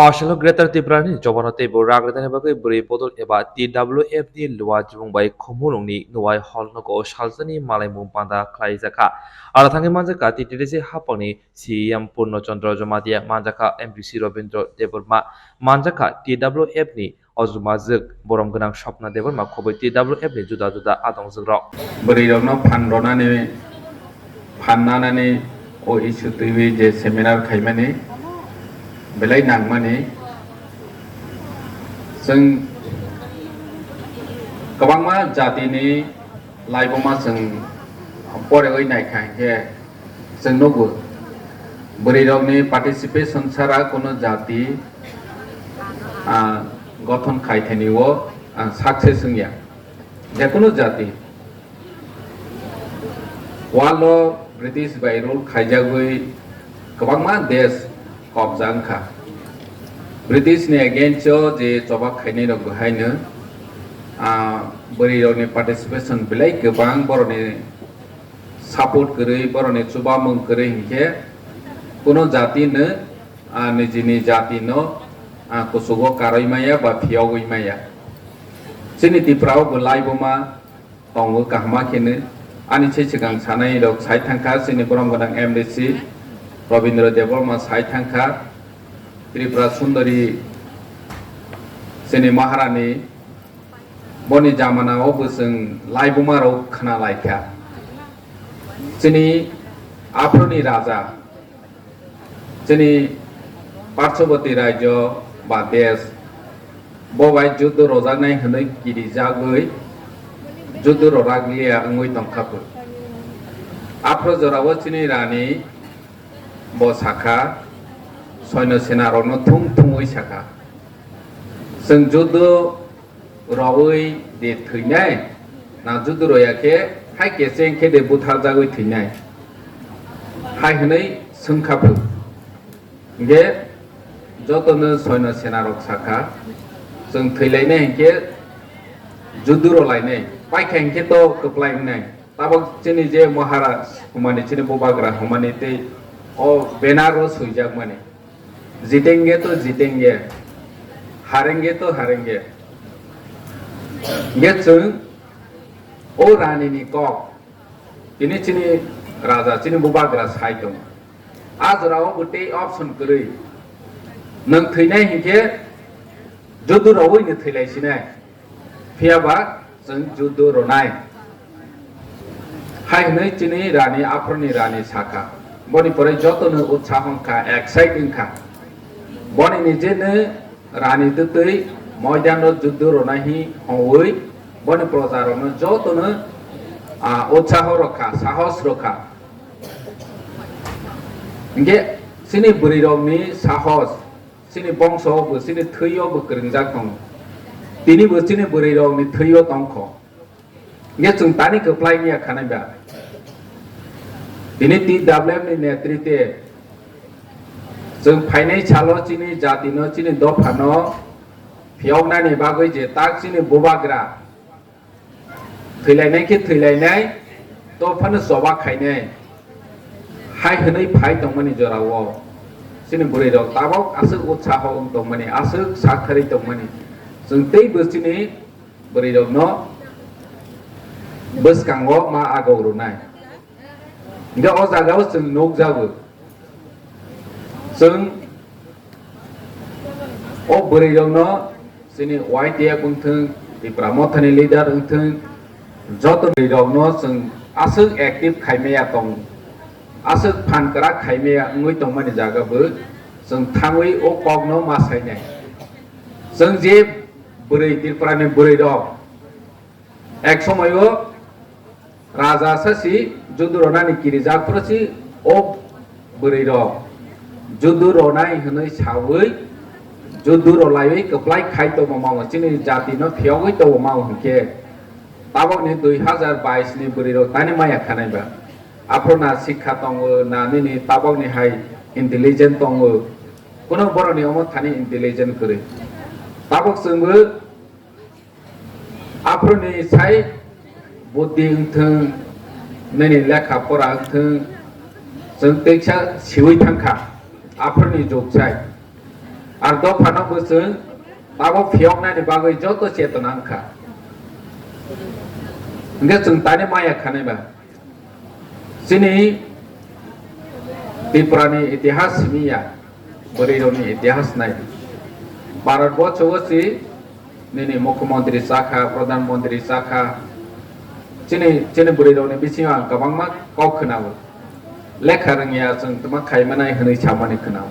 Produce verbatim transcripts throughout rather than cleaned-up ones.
Aswk Greater Tripura ni jobano teibo rang rwtani bagwi bwrwi bodol eba T W F ni luwa jibung bai Khumulwng ni Nuwai Hall nogo saljani malaimung panda khlaijakha. Aro thangwi manjakha T T D C haphangni C E M Purno Chandra Jamatia, manjakha M D C Robindra Debbarma, manjakha T W F ni Ojuma Jwk, borom gwnang Swapna Debbarma khobwi T W F ni juda juda adongjwkrok. Bwrwirokno phan rwnani, phan nanani o issue twiwi je seminar khaimani belai nangmani. Chwng kwbangma jatini laibuma chwng porewi naikha hinkhe chwng nugo, bwrwirokni participation chara kunu jati, ah, gothon khaithani o, ah, success wngya. Jekunu jati world o British bai rule khaijagwi kwbangma desh kobja wngkha. British ni against o je choba khainai rok haino, ah, bwrwi rokni participation belai kwbang, borokni support kwrwi, borokni chubamung kwrwi hinkhe kuno jati no, ah, nijini jati no, ah, kuchugo karwi maya ba phiyogwi maya. Chini Tripura o bo laibuma tongo kaham khe no. Ani se swkang sanai rok sai thangkha, chini borom gwnang M D C Robindra Debbarma sai thangkha, Tripura Sundari, chini Maharani, boni jamana o bo chwng laibuma rok khna laikha. Chini aphuruni raja, chini Parshoboti rajyo ba desh, bo bai juddo rojaknai hwnwi kirijagwi juddo rojakliya wngwi tongkha phu. Aphuru jorao chini rani bo sakha, soino sena rokno thung thungwi sakha, "Chwng juddo rowi de thwinai, na juddo roya khe hai kecheng khe de butharjagwi thwinai?" hai hwnwi swngkha phu. Hinkhe jotono soino sena rok sakha, "Chwng thwilainai hinkhe juddo rolainai, paikha hinkhe to kwplai wngnai." Tabok chini je Maharaj hwnmani, chini bubagra hwnmani tei o banner o swijakmani, "Jitenge to jitenge, harenge to harenge." Hinkhe chwng o rani ni kok, tini chini raja, chini bubagra sai tongo. A jorao bo tei option kwrwi. Nwng thwinai hinkhe juddo rowi no thwilai sinai. Phiya ba chwng juddo ronai. Hai hwnwi chini rani, aphuruni rani sakha. Boni pore jotono utsaho wngkha, excite wngkha. Boni nijeno rani twtwi moidano juddo ronai hi hongwi boni projarokno jotono, ah, utsaho rokha, sahos rokha. Hinkhe chini bwrwirokni sahos, chini bongso bo, chini thwio bo kwrwngjak tongo. Tini bo chini bwrwirokni thwio tongkho. Hinkhe chwng tani kwplai wngya khanai ba? Tini T W F ni netritwe chwng phainai salo chini jatino, chini dophano phiyoknani bagwi je tak chini bubagra thwilainai khe thwilainai, to phano choba khainai hai hwnwi phai tongmani jorao chini bwrwirok tabok aswk utsaho wng tongmani, aswk saktharwi tongmani. Chwng teibo chini bwrwirokno bwskango ma agok rwnai. Hinkhe o jagao chwng nukjago, chwng o bwrwirokno chini Y T F wngthwng, Tipra Mothani leader wngthwng, joto bwrwirokno chwng aswk active khaimaya tong, aswk phan kwrak khaimaya wngwi tongmani jaga bo chwng thangwi o kokno ma sainai. Chwng je bwrwi, Tripurani bwrwirok ek somoio raja sasi judu ronani kirijak phuru si o bwrwi rok judu ronai hwnwi sawi judu rolaiwi kwplai khai tongo mao, chini jati no phiyogwi tongo mao hinkhe tabokni dui hazar bais ni bwrwi rok tani maya khanai ba. Aphuru na sikha tongo, na nini tabokni hai intelligent tongo, kuno borokni omo thani intelligent kwrwi. Tabok chwngbo aphuruni sai buddhi wngthwng, nini lekha pora wngthwng, chwng teisa siwi thangkha aphuruni jug sai. Ar dophano bo chwng tabuk phiyoknani bagwi joto chetona wngkha. Hwnkhe chwng tani maya khanai ba? Chini Tripurani itihas simi ya, bwrwirokni itihas nai. Bharat borsho o si nini mukhyamantri chakha, pradhan mantri chakha. Chini, chini bwrwirokni bisingo ang kwbangma kok khwnao. Lekha rwngya chwng tma khaimanai hwnwi samani khwnao.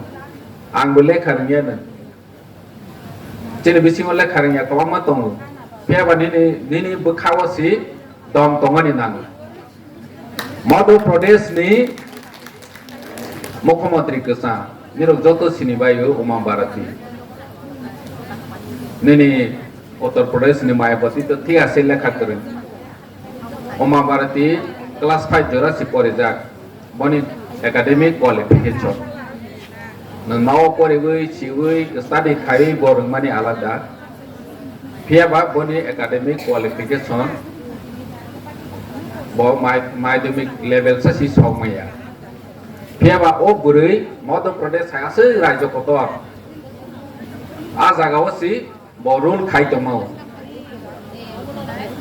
Angbo lekha rwngya no. Chini bisingo lekha rwngya kwbangma tongo. Phiyaba nini, nini bwkhao si dom tongmani nango. Madhya Pradesh ni mukhyamantri kwchang, nirok joto sini bai o Uma Bharati. Nini Uttar Pradesh ni Mayawati to thik ase lekha kwrwng. Uma Bharati class five jora si porijak, boni academic qualification. Nwng nao poriwi, siwi, study khaiwi bo rwngmani alada. Phiyaba boni academic qualification bo mai-, madhyamik level sa si sokmaya. Phiyaba o bwrwi Madhya Pradesh hai aswk rajyo kotor. A jaga o si bo rule khai tongmao.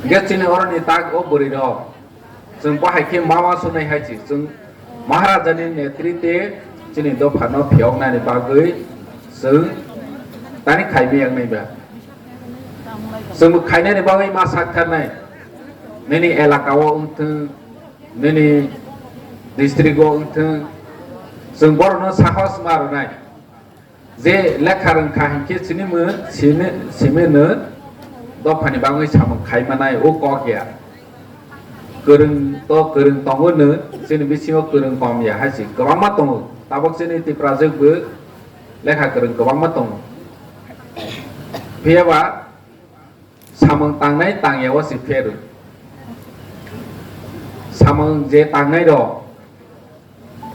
Hwnkhe chini oroni tak o bwrwi rok. Chwng bo hai khe ma uansuknai hai se, chwng Maharajani netritwe chini dophano phiyoknani bagwi chwng tani khaimaya wngnai ba. Chwng bo khainani bagwi ma saktharnai, nini elaka o wngthwng, nini district o wngthwng, chwng borokno sahos ma rwnai. Je lekha rwngkha hinkhe chini mw-, simi, simi no dophani bagwi samung khaimanai o kok ya. Kwrwng to kwrwng tongo no, chini bisingo kwrwng kom ya hai se kwbangma tongo. Tabuk chini Tiprajwk bo lekha kwrwng kwbangma tongo. Phiyaba samung tangnai tangya o se pherwi. Samung je tangnai rok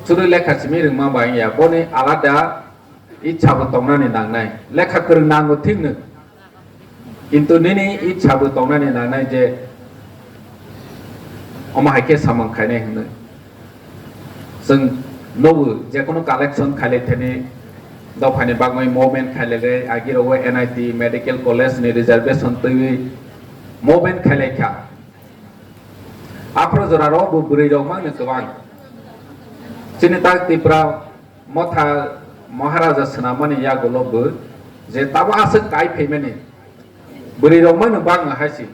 chwrwi lekha simi rwngma bai ya, boni alada itsa bo tongnani nangnai. Lekha kwrwng nango thik no, kintu nini itsa bo tongnani nangnai je omo hai khe samung khainai hwnwi. Chwng nugo, jekono collection khailai thani dophani bagwi movement khailai, agi rogo N I T medical college ni reservation twiwi movement khailai kha. Aphuru jora rok bo bwrwi rok mangno kwbang. Chini tak Tipra motha Maharaja swnamani yagulo bo je tabo aswk kai phaimani. Bwrwi rok mano bangma hai se.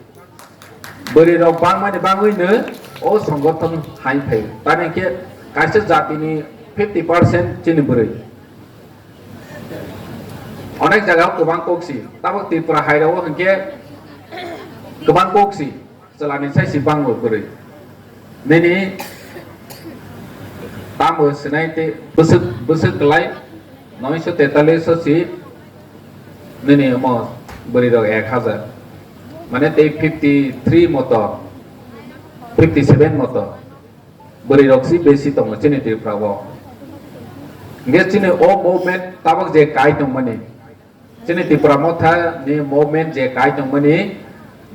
Bwrwi rok bangmani bagwi no o songothon hai phai. Tani khe kaisa jati ni fifty percent chini bwrwi. Onek jaga o kwbang kok si. Tabuk Tripura hai rok o hinkhe kwbang kok si. Chwla ni sai si bango bwrwi. Nini tamo sinai te bwswk, bwswk kwlai noisho tetalis o si nini omo bwrwi rok ek hazar. Mane tei fifty three moto, fifty seven moto bwrwi rok si besi tongo chini Tripura o. Hingke chini o movement tabok je kai tongmani, chini Tipra Motha ni movement je kai tongmani,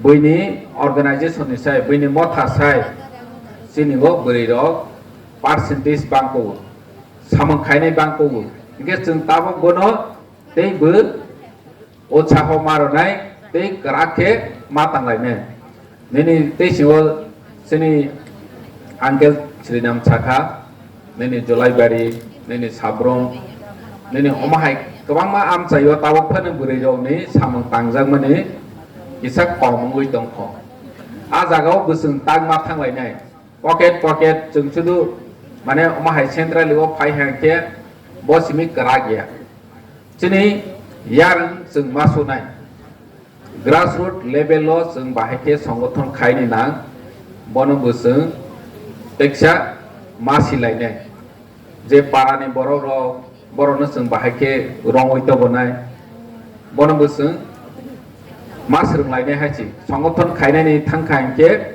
buini organization ni sai, buini motha sai, chini o bwrwi rok percentage bangkugo, samung khainai bangkugo. Hingke chwng tabok bono tei bo utsaho ma rwnai tei kwrak khe ma tanglainai. Nini tei sio chini uncle Srinam sakha, nini Jolaibari, nini Sabrung, nini omo hai kwbangma amchaio tabuk phano bwrwi rokni samung tangjakmani kisa kom wngwi tongkho. A jagao bwswng tak ma thanglainai. Pocket, pocket, chwng sudu, mane, omo hai central o phai hai khe, bo simi kwrak ya. Chini yarwng chwng ma sunai. Grassroot level o chwng bahai khe songothon khaini nang, bono bo chwng teksa ma silainai. Je para ni borok rok, borok no chwng bahai khe rongwi tobonai, bono bo chwng ma swrwng lainai hai se. Songothon khainani thang kha hinkhe,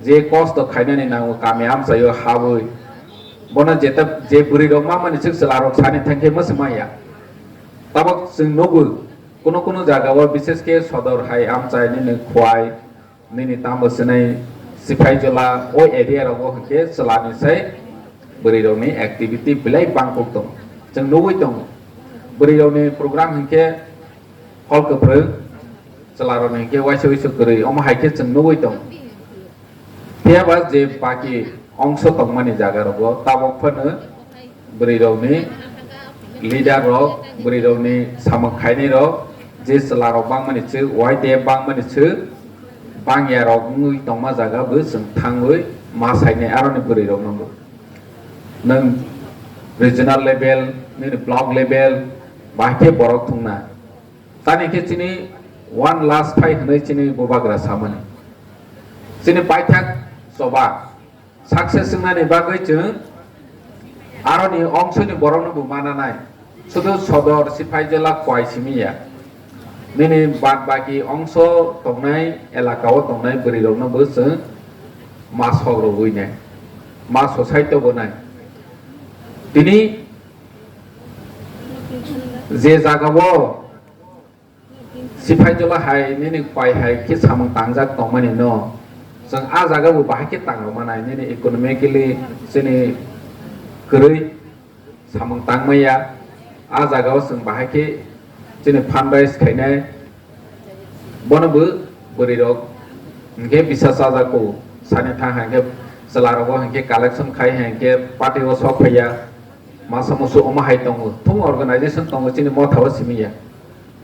je kosto khainani nango kami amchaio habwi, bono jeta je bwrwi rok ma mani swk chwla rok sani thang khe mwswk maya. Tabok chwng nugo, kuno kuno jaga o, bishesh khe sodor hai amchai nini Khwai, nini tamo swnai Siphaijala o area rogo hinkhe chwla ni sai bwrwi rok ni activity belai bangkok tongo. Chwng nugwi tongo. Bwrwi rokni program hinkhe hol kwphrwng, chwla rokni hinkhe waisa waisa kwrwi, omo hai khe chwng nugwi tongo. Phiya ba je baki ongso tongmani jaga rogo tabok phano bwrwi rokni leader rok, bwrwi rokni samung khainai rok, je chwla rok bangmani chwk, Y T F bangmani chwk, bangya rok wngwi tongma jaga bo chwng thangwi ma sainai aroni bwrwi rok no bo. Nwng regional level, nini block level, bahai khe borok thwngna. Tani khe chini one last fight hwnwi chini bubagra samani. Chini paithak choba success wngnani bagwi chwng aroni ongsoni borokno bo mananai. Sudu sodor siphai jela kwai simi ya. Nini bad baki ongso tongnai, elaka o tongnai bwrwi rokno bo chwng ma sok rwui nai, ma society bo nai. Tini je jaga o siphai jola hai nini kwai hai khe samung tangjak tongmani no, chwng a jaga bo bahai khe tang rw manai, nini economically chini kwrwi samung tangmaya, a jaga o chwng bahai khe chini fundraise khainai, bono bo bwrwi rok hinkhe bisa chajak ko sani thang hai khe chwla rogo hinkhe collection khai hai khe party o sok phaiya, masa musu omo hai tongo, thung organization tongo chini motha o simi ya,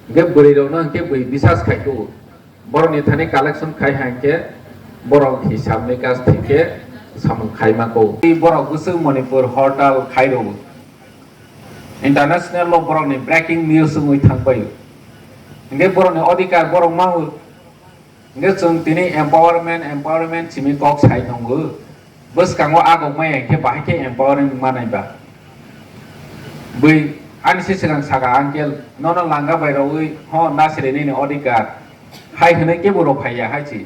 hinkhe bwrwi rok no hinkhe bwi bisas khai ko. Borokni thani collection khai hai khe borok hisab nikas thik khe samung khai ma ko. Borok bwswk Manipur hortal khai rw. International o borokni breaking news wngwi thang pai. Hinkhe borokni odhikar borok ma o. Hinkhe chwng tini empowerment, empowerment simi kok sai tongo. Bwskango agok maya hinkhe bahai khe empowering manai ba. Bwi ani se swkang saka, "Uncle, nono langa bai rogwi ho nasiri nini odhikar." Hai hwnwi kebo rw phaiya hai se.